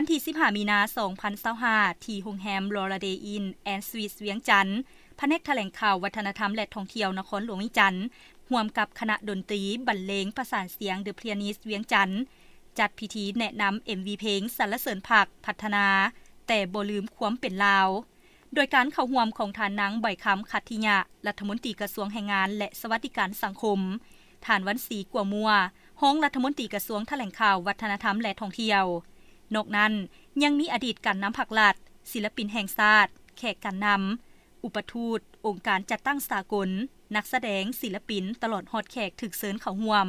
ວັນທີສິບຫ້າ ມີນາ ສອງພັນຊາວຫ້າ ທີ່ໂຮງແຮມ Lorade Inn and Suites ວຽງຈັນ, ພະແນກຖະແຫຼງຂ່າວ ວັດທະນະທຳ ແລະ ທ່ອງທ່ຽວນະຄອນຫຼວງວຽງຈັນ ຮ່ວມກັບຄະນະດົນຕີບັນເລງປະສານສຽງ The Pianist ວຽງຈັນ ຈັດພິທີແນະນຳ ເອັມ ວີ ເພງສັນລະເສີນພັກ ພັດທະນາ ແຕ່ບໍ່ລືມຄວາມເປັນລາວ ໂດຍການເຂົ້າຮ່ວມຂອງທ່ານນາງ ໃບຄຳ ຂັດທິຍະ ລັດຖະມົນຕີກະຊວງແຮງງານ ແລະ ສະຫວັດດີການສັງຄົມ, ທ່ານ ວັນສີ ກົວມົວ ຮອງລັດຖະມົນຕີກະຊວງຖະແຫຼງຂ່າວ ວັດທະນະທຳ ແລະ ທ່ອງທ່ຽວ. ນອກນັ້ນ ຍັງມີອະດີດການນຳພັກລັດ, ສິລະປິນແຫ່ງຊາດ, ແຂກການນຳ, ອຸປະທູດ, ອົງການຈັດຕັ້ງສາກົນ, ນັກສະແດງ, ສິລະປິນ ຕະຫຼອດຮອດແຂກຖືກເຊີນເຂົ້າຮ່ວມ.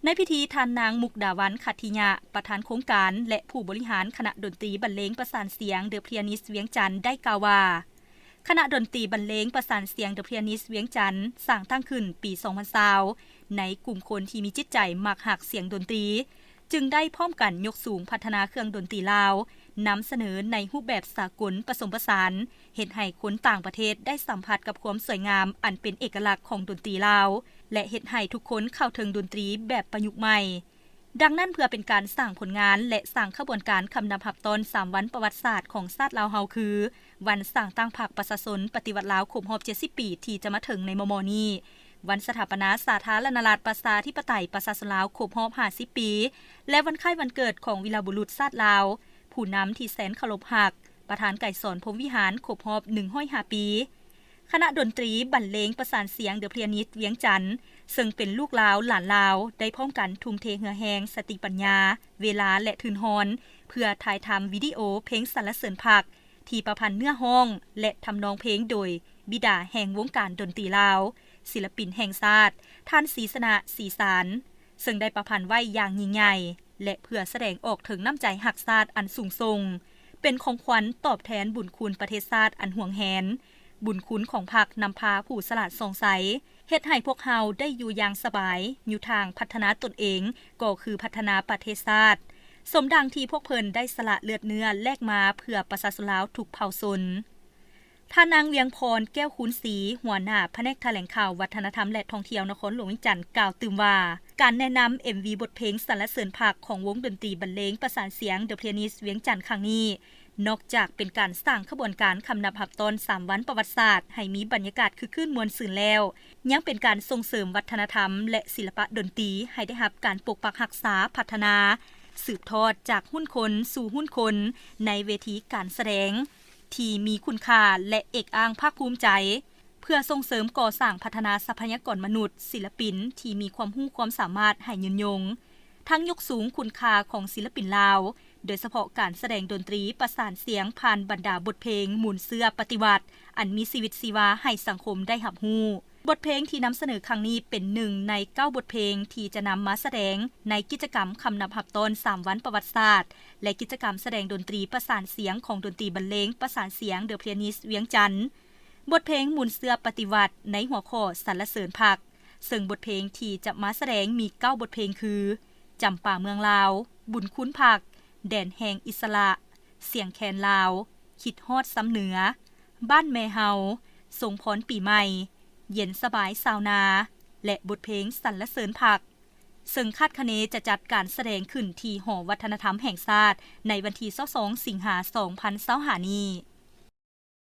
ໃນພິທີ ທ່ານນາງ ມຸກດາວັນ ຂັດທິຍະ ປະທານໂຄງການ ແລະ ຜູ້ບໍລິຫານຄະນະດົນຕີບັນເລງປະສານສຽງ The Pianist ວຽງຈັນ ໄດ້ກ່າວວ່າ ຄະນະດົນຕີບັນເລງປະສານສຽງ The Pianist ວຽງຈັນ ສ້າງຕັ້ງຂຶ້ນປີສອງພັນຊາວ ໃນກຸ່ມຄົນທີ່ມີຈິດໃຈມັກຮັກສຽງດົນຕີ ຈຶ່ງໄດ້ພ້ອມກັນຍົກສູງພັດທະນາເຄື່ອງດົນຕີລາວ ນຳສະເໜີໃນຮູບແບບສາກົນປະສົມປະສານ, ເຮັດໃຫ້ຄົນຕ່າງປະເທດໄດ້ສຳຜັດກັບຄວາມສວຍງາມອັນເປັນເອກະລັກຂອງດົນຕີລາວ ແລະ ເຮັດໃຫ້ທຸກຄົນເຂົ້າເຖິງດົນຕີແບບປະຍຸກໃໝ່. ດັ່ງນັ້ນ ເພື່ອເປັນການສ້າງຜົນງານ ແລະ ສ້າງຂະບວນການຄຳນັບຮັບຕ້ອນສາມວັນປະຫວັດສາດຂອງຊາດລາວເຮົາ ຄື ວັນສ້າງຕັ້ງພັກປະຊາຊົນປະຕິວັດລາວຄົບຮອບເຈັດສິບປີ ທີ່ຈະມາເຖິງໃນມໍ່ໆນີ້, ວັນສະຖາປະນາສາທາລະນະລັດປະຊາທິປະໄຕປະຊາຊົນລາວຄົບຮອບຫ້າສິບປີ ແລະ ວັນຄ້າຍວັນເກີດຂອງວີລະບຸລຸດຊາດລາວ, ຜູ້ນຳທີ່ແສນເຄົາລົບຮັກ, ປະທານໄກສອນ ພົມວິຫານ ຄົບຮອບໜຶ່ງຮ້ອຍຫ້າປີ. ຄະນະດົນຕີບັນເລງປະສານສຽງ The Pianist ວຽງຈັນ ເຊິ່ງເປັນລູກລາວຫຼານລາວ ໄດ້ພ້ອມກັນທຸ່ມເທເຫື່ອແຮງ, ສະຕິປັນຍາ, ເວລາ ແລະ ທຶນຮອນ ເພື່ອຖ່າຍທຳວິດີໂອເພງສັນລະເສີນພັກ ທີ່ປະພັນເນື້ອຮ້ອງ ແລະ ທຳນອງເພງໂດຍບິດາແຫ່ງວົງການດົນຕີລາວ, ສິລະປິນແຫ່ງຊາດ ທ່ານ ສີຊະນະ ສີສານ ເຊິ່ງໄດ້ປະພັນໄວ້ຢ່າງຍິ່ງໃຫຍ່ ແລະ ເພື່ອສະແດງອອກເຖິງນ້ຳໃຈຮັກຊາດອັນສູງສົ່ງ, ເປັນຂອງຂວັນຕອບແທນບຸນຄຸນປະເທດຊາດອັນຫວງແຫນ, ບຸນຄຸນຂອງພັກນຳພາຜູ້ສະຫຼາດສ່ອງໃສ, ເຮັດໃຫ້ພວກເຮົາໄດ້ຢູ່ຢ່າງສະບາຍຢູ່ທາງພັດທະນາຕົນເອງ ກໍຄືພັດທະນາປະເທດຊາດ, ສົມດັ່ງທີ່ພວກເພິ່ນໄດ້ສະຫຼະເລືອດເນື້ອແລກມາເພື່ອປະຊາຊົນລາວທຸກເຜົ່າຊົນ. ທ່ານນາງ ວຽງພອນ ແກ້ວຄູນສີ ຫົວໜ້າພະແນກຖະແຫຼງຂ່າວ ວັດທະນະທຳ ແລະ ທ່ອງທ່ຽວນະຄອນຫຼວງວຽງຈັນ ກ່າວຕື່ມວ່າ ການແນະນຳ ເອັມ ວີ ບົດເພງສັນລະເສີນພັກຂອງວົງດົນຕີບັນເລງປະສານສຽງ The Pianist ວຽງຈັນຄັ້ງນີ້ ນອກຈາກເປັນການສ້າງຂະບວນການຄຳນັບຮັບຕ້ອນສາມວັນປະຫວັດສາດໃຫ້ມີບັນຍາກາດຄຶກຄື້ນມ່ວນຊື່ນແລ້ວ, ຍັງເປັນການສົ່ງເສີມວັດທະນະທຳ ແລະ ສິລະປະດົນຕີໃຫ້ໄດ້ຮັບການປົກປັກຮັກສາ, ພັດທະນາ, ສືບທອດຈາກຮຸ່ນຄົນສູ່ຮຸ່ນຄົນ ໃນເວທີການສະແດງທີ່ມີຄຸນຄ່າ ແລະ ເອກອ້າງພາກພູມໃຈ ເພື່ອສົ່ງເສີມກໍ່ສ້າງພັດທະນາຊັບພະຍາກອນມະນຸດ, ສິລະປິນທີ່ມີຄວາມຮູ້ຄວາມສາມາດໃຫ້ຍືນຍົງ, ທັງຍົກສູງຄຸນຄ່າຂອງສິລະປິນລາວ, ໂດຍສະເພາະການສະແດງດົນຕີປະສານສຽງຜ່ານບັນດາບົດເພງມູນເຊື້ອປະຕິວັດ ອັນມີຊີວິດຊີວາໃຫ້ສັງຄົມໄດ້ຮັບຮູ້. ບົດເພງທີ່ນຳສະເໜີຄັ້ງນີ້ເປັນໜຶ່ງໃນເກົ້າບົດເພງທີ່ຈະນຳມາສະແດງໃນກິດຈະກຳຄຳນັບຮັບຕ້ອນສາມວັນປະຫວັດສາດ ແລະ ກິດຈະກຳສະແດງດົນຕີປະສານສຽງຂອງດົນຕີບັນເລງປະສານສຽງ The Pianist ວຽງຈັນ. ບົດເພງມູນເຊື້ອປະຕິວັດໃນຫົວຂໍ້ສັນລະເສີນພັກ, ເຊິ່ງບົດເພງທີ່ຈະມາສະແດງມີເກົ້າບົດເພງຄື ຈຳປາເມືອງລາວ, ບຸນຄຸນພັກ, ແດນແຫ່ງອິດສະຫຼະ, ສຽງແຄນລາວ, ຄິດຮອດຊຳເໜືອ, ບ້ານແມ່ເຮົາ, ຊົງພອນປີໃໝ່, ເຢັນສະບາຍຊາວນາ ແລະ ບົດເພງສັນລະເສີນພັກ. ເຊິ່ງຄາດຄະເນຈະຈັດການສະແດງຂຶ້ນທີ່ຫໍວັດທະນະທຳແຫ່ງຊາດໃນວັນທີຊາວສອງ ສິງຫາ ສອງພັນຊາວຫ້ານີ້.